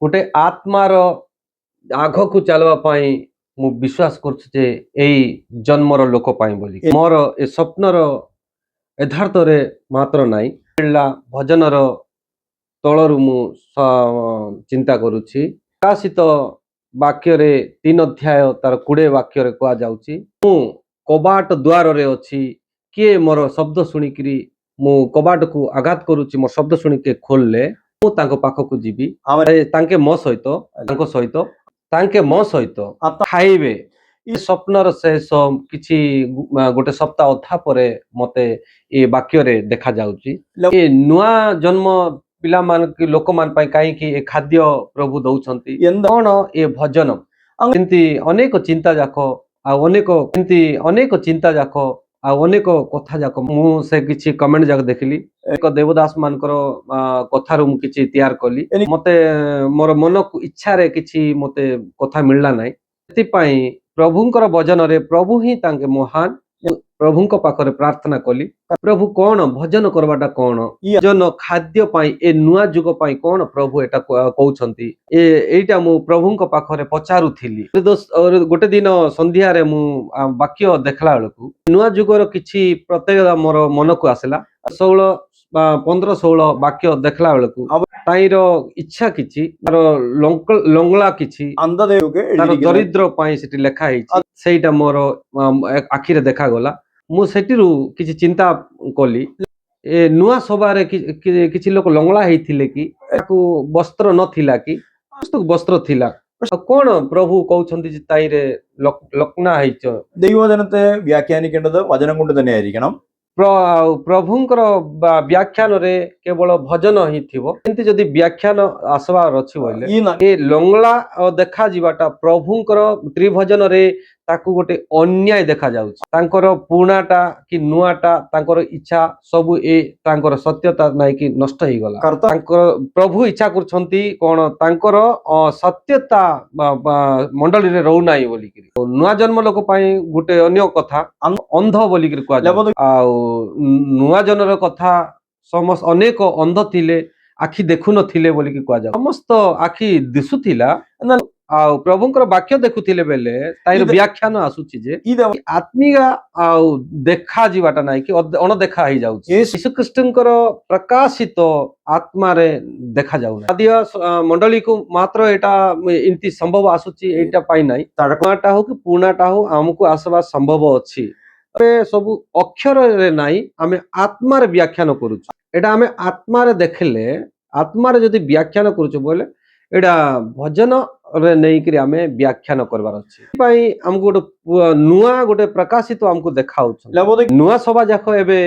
ଗୋଟେ ଆତ୍ମାର ଆଗକୁ ଚାଲିବା ପାଇଁ ମୁଁ ବିଶ୍ୱାସ କରୁଛି ଯେ ଏଇ ଜନ୍ମର ଲୋକ ପାଇଁ ବୋଲି ମୋର ଏ ସ୍ୱପ୍ନର ଯଥାର୍ଥରେ ମାତ୍ର ନାହିଁ। ମିଳିଲା ଭଜନର ତଳରୁ ମୁଁ ଚିନ୍ତା କରୁଛି। ପ୍ରକାଶିତ ବାକ୍ୟରେ 3 ଅଧ୍ୟାୟ ତାର 20 ବାକ୍ୟରେ କୁହାଯାଉଛି, ମୁଁ କବାଟ ଦ୍ୱାରରେ ଅଛି, କିଏ ମୋର ଶବ୍ଦ ଶୁଣିକିରି, ମୁଁ କବାଟକୁ ଆଘାତ କରୁଛି, ମୋ ଶବ୍ଦ ଶୁଣିକି ଖୋଲିଲେ ମୁଁ ତାଙ୍କ ପାଖକୁ ଯିବି, ତାଙ୍କେ ମୋ ସହିତ, ତାଙ୍କ ସହିତ, ତାଙ୍କେ ମୋ ସହିତ ଖାଇବେ। ଏ ସ୍ୱପ୍ନର ଶେଷ କିଛି ଗୋଟେ ସପ୍ତାହ ଅଧା ପରେ ମତେ ଏ ବାକ୍ୟରେ ଦେଖାଯାଉଛି। ଏ ନୂଆ ଜନ୍ମ ପିଲାମାନ ଲୋକମାନ ପାଇଁ କାହିଁକି ଏ ଖାଦ୍ୟ ପ୍ରଭୁ ଦଉଛନ୍ତି? କଣ ଏ ଭଜନ? ଏମିତି ଅନେକ ଚିନ୍ତା ଯାକ ଆଉ ଅନେକ, ଏମିତି ଅନେକ ଚିନ୍ତା ଯାକ ଆଉ ଅନେକ କଥା ଯାକ ମୁଁ ସେ କିଛି କମେଣ୍ଟ ଯାକ ଦେଖିଲି। ଏକ ଦେବଦାସ ମାନଙ୍କର କଥାରୁ ମୁଁ କିଛି ତିଆରି କଲି। ମତେ ମୋର ମନକୁ ଇଚ୍ଛାରେ କିଛି ମତେ କଥା ମିଳିଲା ନାହିଁ। ସେଥିପାଇଁ ପ୍ରଭୁଙ୍କର ଭଜନରେ ପ୍ରଭୁ ହିଁ ତାଙ୍କେ ମହାନ। ପ୍ରଭୁଙ୍କ ପାଖରେ ପ୍ରାର୍ଥନା କଲି, ପ୍ରଭୁ କଣ ଭଜନ କରବାଟା, କଣ ଭଜନ ଖାଦ୍ୟ ପାଇଁ, ଏ ନୂଆ ଯୁଗ ପାଇଁ କଣ ପ୍ରଭୁ ଏଟା କହୁଛନ୍ତି? ଏ ଏଇଟା ମୁଁ ପ୍ରଭୁଙ୍କ ପାଖରେ ପଚାରୁଥିଲି। ଗୋଟେ ଦିନ ସନ୍ଧ୍ୟାରେ ମୁଁ ବାକ୍ୟ ଦେଖିଲା ବେଳକୁ ନୂଆ ଯୁଗର କିଛି ପ୍ରତ୍ୟେକ ମୋର ମନକୁ ଆସିଲା। 16 ବା 15 16 ବାକ୍ୟ ଦେଖିଲା ବେଳକୁ ତାଇର ଇଚ୍ଛା କିଛି, ତାର ଲଙ୍ଗଳା କିଛି, അന്ധതയൊക്കെ ତାର എഴുതിയിരിക്കുന്നത്. ଦରିଦ୍ର ପାଇଁ ସେଠି ଲେଖା ହେଇଛି। ସେଇଟା ମୋର ଆଖିରେ ଦେଖାଗଲା। ମୁଁ ସେଠିରୁ କିଛି ଚିନ୍ତା କଲି, ଏ ନୂଆ ସଭାରେ କିଛି ଲୋକ ଲଙ୍ଗଳା ହେଇଥିଲେ କି? ତାକୁ ବସ୍ତ୍ର ନଥିଲା କି? ସମସ୍ତଙ୍କୁ ବସ୍ତ୍ର ଥିଲା। ଆଉ କଣ ପ୍ରଭୁ କହୁଛନ୍ତି ଯେ ତାଇରେ ଲକ୍ନା ହେଇଛ? ദൈവവചനത്തെ വ്യാഖ്യാനിക്കേണ്ടത് വചനം കൊണ്ട് തന്നെ ആയിരിക്കണം. ଆଉ ପ୍ରଭୁଙ୍କର ବ୍ୟାଖ୍ୟାନରେ କେବଳ ଭଜନ ହିଁ ଥିବ। ଏମିତି ଯଦି ବ୍ୟାଖ୍ୟାନ ଆସିବାର ଅଛି ବୋଇଲେ ഈ ଏ ଲଙ୍ଗଳା ଦେଖାଯିବାଟା ପ୍ରଭୁଙ୍କର ତ୍ରିଭଜନରେ ତାକୁ ଗୋଟେ ଅନ୍ୟାୟ ଦେଖାଯାଉଛି। ତାଙ୍କର ପୁରୁଣାଟା କି ନୂଆଟା, ତାଙ୍କର ଇଚ୍ଛା ସବୁ ଏ ତାଙ୍କର ସତ୍ୟତା ନାଇକି ନଷ୍ଟ ହେଇଗଲା। കർത്താവ് ତାଙ୍କର ପ୍ରଭୁ ଇଚ୍ଛା କରୁଛନ୍ତି କଣ, ତାଙ୍କର ସତ୍ୟତା ମଣ୍ଡଳୀରେ ରହୁନାହିଁ ବୋଲିକିରି। ନୂଆ ଜନ୍ମ ଲୋକ ପାଇଁ ଗୋଟେ ଅନ୍ୟ କଥା, ଅନ୍ଧ ବୋଲିକିରି କୁହାଯାଏ। ଆଉ ନୂଆ ଜନ୍ମର କଥା ସମସ୍ତ ଅନେକ ଅନ୍ଧ ଥିଲେ, ଆଖି ଦେଖୁନଥିଲେ ବୋଲିକି କୁହାଯାଏ। ସମସ୍ତ ଆଖି ଦିଶୁଥିଲା ଆଉ ପ୍ରଭୁଙ୍କର ବାକ୍ୟ ଦେଖୁଥିଲେ ବେଲେ ତାର ବ୍ୟାଖ୍ୟାନ ଆସୁଛି ଯେ ഇത് ଆତ୍ମିକ ଆଉ ଦେଖାଯିବାଟା ନାହିଁ କି ଅଣଦେଖା ହେଇଯାଉଛି। ଯୀଶୁଖ୍ରୀଷ୍ଟଙ୍କର ପ୍ରକାଶିତ ଆତ୍ମାରେ ଦେଖାଯାଉନାହିଁ। ଆଦିଆ ମଣ୍ଡଳୀକୁ ମାତ୍ର ଏଇଟା ଏମିତି ସମ୍ଭବ ଆସୁଛି, ଏଇଟା ପାଇଁ ନାହିଁ। ନୂଆଟା ହଉ କି ପୁରୁଣାଟା ହଉ, ଆମକୁ ଆସିବା ସମ୍ଭବ ଅଛି। ଏବେ ସବୁ ଅକ୍ଷରରେ ନାହିଁ, ଆମେ ଆତ୍ମାରେ ବ୍ୟାଖ୍ୟାନ କରୁଛୁ। ଏଇଟା ଆମେ ଆତ୍ମାରେ ଦେଖିଲେ, ଆତ୍ମାରେ ଯଦି ବ୍ୟାଖ୍ୟାନ କରୁଛୁ ବୋଇଲେ ଏଇଟା ଭଜନରେ ନେଇକିରି ଆମେ ବ୍ୟାଖ୍ୟାନ କରିବାର ଅଛି। ସେଥିପାଇଁ ଆମକୁ ଗୋଟେ ନୂଆ ଗୋଟେ ପ୍ରକାଶିତ ଆମକୁ ଦେଖାଉଛନ୍ତି। ନୂଆ ସଭା ଯାକ ଏବେ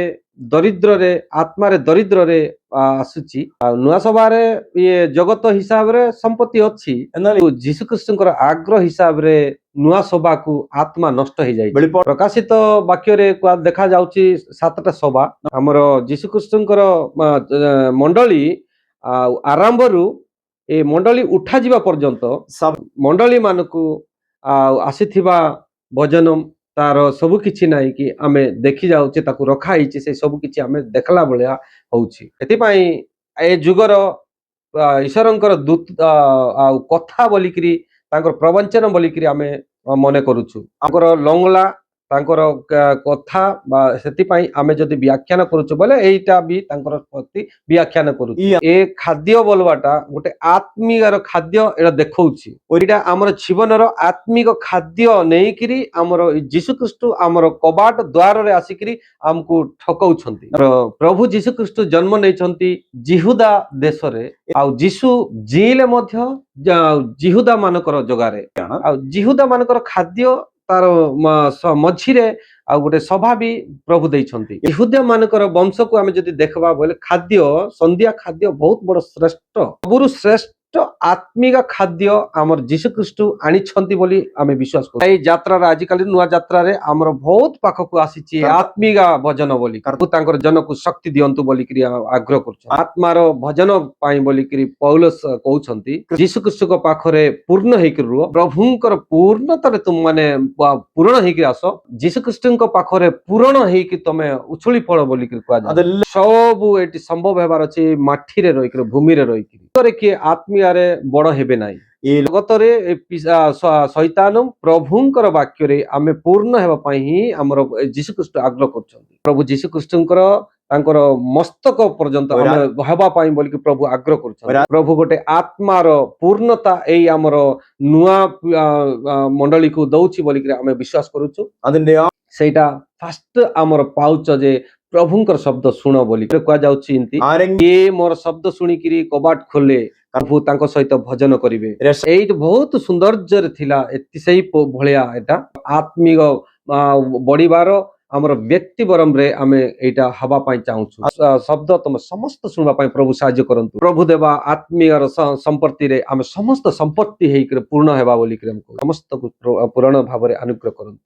ଦରିଦ୍ରରେ, ଆତ୍ମାରେ ଦରିଦ୍ରରେ ଆସୁଛି। ଆଉ ନୂଆ ସଭାରେ ଇଏ ଜଗତ ହିସାବରେ ସମ୍ପତ୍ତି ଅଛି। എന്നാൽ ଯୀଶୁ ଖ୍ରୀଷ୍ଟଙ୍କର ଆଗ୍ରହ ହିସାବରେ ନୂଆ ସଭାକୁ ଆତ୍ମା ନଷ୍ଟ ହେଇଯାଇଛି। വെളിപ്പാട് ପ୍ରକାଶିତ ବାକ୍ୟରେ ଦେଖାଯାଉଛି 7ଟା ସଭା। ଆମର ଯୀଶୁ ଖ୍ରୀଷ୍ଟଙ୍କର ମଣ୍ଡଳୀ ଆଉ ଆରମ୍ଭରୁ ଏ ମଣ୍ଡଳୀ ଉଠାଯିବା ପର୍ଯ୍ୟନ୍ତ ମଣ୍ଡଳୀ ମାନଙ୍କୁ ଆଉ ଆସିଥିବା ଭଜନ ତାର ସବୁ କିଛି ନାହିଁ କି ଆମେ ଦେଖି ଯାଉଛେ, ତାକୁ ରଖା ହେଇଛି, ସେ ସବୁ କିଛି ଆମେ ଦେଖିଲା ଭଳିଆ ହଉଛି। ଏଥିପାଇଁ ଏ ଯୁଗର ଈଶ୍ୱରଙ୍କର ଦୂତ ଆଉ କଥା ବୋଲିକିରି, ତାଙ୍କର ପ୍ରବଚନ ବୋଲିକିରି ଆମେ ମନେ କରୁଛୁ। ତାଙ୍କର ଲଙ୍ଗଳା, ତାଙ୍କର କଥା ବା ସେଥିପାଇଁ ଆମେ ଯଦି ବ୍ୟାଖ୍ୟାନ କରୁଛୁ ବୋଲେ ଏଇଟା ବି ତାଙ୍କର ପ୍ରତି ବ୍ୟାଖ୍ୟାନ କରୁଛୁ। ଏ ଖାଦ୍ୟ ବୋଲବାଟା ଗୋଟେ ଆତ୍ମିକର ଖାଦ୍ୟ ଏଇଟା ଦେଖଉଛି। ଏଇଟା ଆମର ଜୀବନର ଆତ୍ମିକ ଖାଦ୍ୟ ନେଇକିରି ଆମର ଯୀଶୁ ଖ୍ରୀଷ୍ଟ ଆମର କବାଟ ଦ୍ୱାରରେ ଆସିକିରି ଆମକୁ ଠକଉଛନ୍ତି। ପ୍ରଭୁ ଯୀଶୁ ଖ୍ରୀଷ୍ଟ ଜନ୍ମ ନେଇଛନ୍ତି ଜିହୁଦା ଦେଶରେ, ଆଉ ଯୀଶୁ ଜିଇଲେ ମଧ୍ୟ ଜିହୁଦା ମାନଙ୍କର ଜଗାରେ, ଆଉ ଜିହୁଦା ମାନଙ୍କର ଖାଦ୍ୟ ତାର ମଝିରେ ଆଉ ଗୋଟେ ସଭା ବି ପ୍ରଭୁ ଦେଇଛନ୍ତି। ଇହୁଦ୍ୟ ମାନଙ୍କର ବଂଶକୁ ଆମେ ଯଦି ଦେଖିବା ବୋଇଲେ ଖାଦ୍ୟ, ସନ୍ଧ୍ୟା ଖାଦ୍ୟ ବହୁତ ବଡ ଶ୍ରେଷ୍ଠ, ସବୁରୁ ଶ୍ରେଷ୍ଠ ଆତ୍ମିକ ଖାଦ୍ୟ ଆମର ଯୀଶୁ ଖ୍ରୀଷ୍ଟ ଆଣିଛନ୍ତି ବୋଲି ଆମେ ବିଶ୍ୱାସ କରୁ। ଏଇ ଯାତ୍ରାରେ ଆଜିକାଲି ନୂଆ ଯାତ୍ରାରେ ଆମର ବହୁତ ପାଖକୁ ଆସିଛି ଆତ୍ମିକ ଭଜନ ବୋଲି। ପ୍ରଭୁ ତାଙ୍କର ଜନକୁ ଶକ୍ତି ଦିଅନ୍ତୁ ବୋଲିକିରି ଆଗ୍ରହ କରୁଛନ୍ତି। ଆତ୍ମାର ଭଜନ ପାଇଁ ବୋଲିକିରି ପୌଲସ କହୁଛନ୍ତି, ଯୀଶୁ ଖ୍ରୀଷ୍ଟଙ୍କ ପାଖରେ ପୂର୍ଣ୍ଣ ହେଇକି ରୁହ, ପ୍ରଭୁଙ୍କର ପୂର୍ଣ୍ଣତାରେ ତୁମମାନେ ପୂରଣ ହେଇକି ଆସ, ଯୀଶୁ ଖ୍ରୀଷ୍ଟଙ୍କ ପାଖରେ ପୂରଣ ହେଇକି ତମେ ଉଛୁଳି ପଡ ବୋଲିକିରି କୁହାଯାଏ। അതെല്ലാം ସବୁ ଏଠି ସମ୍ଭବ ହେବାର ଅଛି ମାଟିରେ ରହିକିରି, ଭୂମିରେ ରହିକିରି। କିଏ ଆତ୍ମୀୟରେ ବଡ ହେବେ ନାହିଁ। ഈ ଜଗତରେ ଏ ଶୈତାନ ପ୍ରଭୁଙ୍କର ବାକ୍ୟରେ ଆମେ ପୂର୍ଣ୍ଣ ହେବା ପାଇଁ ହିଁ ଆମର ଯୀଶୁଖ୍ରୀଷ୍ଟ ଆଗ୍ରହ କରୁଛନ୍ତି। ପ୍ରଭୁ ଯୀଶୁଖ୍ରୀଷ୍ଟଙ୍କର ତାଙ୍କର ମସ୍ତକ ପର୍ଯ୍ୟନ୍ତ ଆମେ ହେବା ପାଇଁ ବୋଲିକି ପ୍ରଭୁ ଆଗ୍ରହ କରୁଛନ୍ତି। ପ୍ରଭୁ ଗୋଟେ ଆତ୍ମାର ପୂର୍ଣ୍ଣତା ଏଇ ଆମର ନୂଆ ମଣ୍ଡଳୀକୁ ଦଉଛି ବୋଲିକିରି ଆମେ ବିଶ୍ୱାସ କରୁଛୁ। അതിന്റെ ആ ସେଇଟା ଫାଷ୍ଟ ଆମର ପାଉଛ ଯେ ପ୍ରଭୁଙ୍କର ଶବ୍ଦ ଶୁଣ ବୋଲି କୁହାଯାଉଛି ଏମିତି। ആരെങ്കിലും କିଏ ମୋର ଶବ୍ଦ ଶୁଣିକିରି କବାଟ ଖୋଲେ, ପ୍ରଭୁ ତାଙ୍କ ସହିତ ଭୋଜନ କରିବେ। രക്ഷ ଏଇଠି ବହୁତ ସୌନ୍ଦର୍ଯ୍ୟରେ ଥିଲା ଏତି ସେଇ ଭଳିଆ। ଏଇଟା ଆତ୍ମିକ ବଢିବାର ଆମର ବ୍ୟକ୍ତି ବରମରେ ଆମେ ଏଇଟା ହବା ପାଇଁ ଚାହୁଁଛୁ। ଶବ୍ଦ ତମେ ସମସ୍ତ ଶୁଣିବା ପାଇଁ ପ୍ରଭୁ ସାହାଯ୍ୟ କରନ୍ତୁ। ପ୍ରଭୁ ଦେବା ଆତ୍ମୀୟର ସମ୍ପତ୍ତିରେ ଆମେ ସମସ୍ତ ସମ୍ପତ୍ତି ହେଇକରି ପୂର୍ଣ୍ଣ ହେବା ବୋଲିକରି ଆମେ କହୁ। ସମସ୍ତକୁ ପୂରଣ ଭାବରେ ଅନୁଗ୍ରହ କରନ୍ତୁ।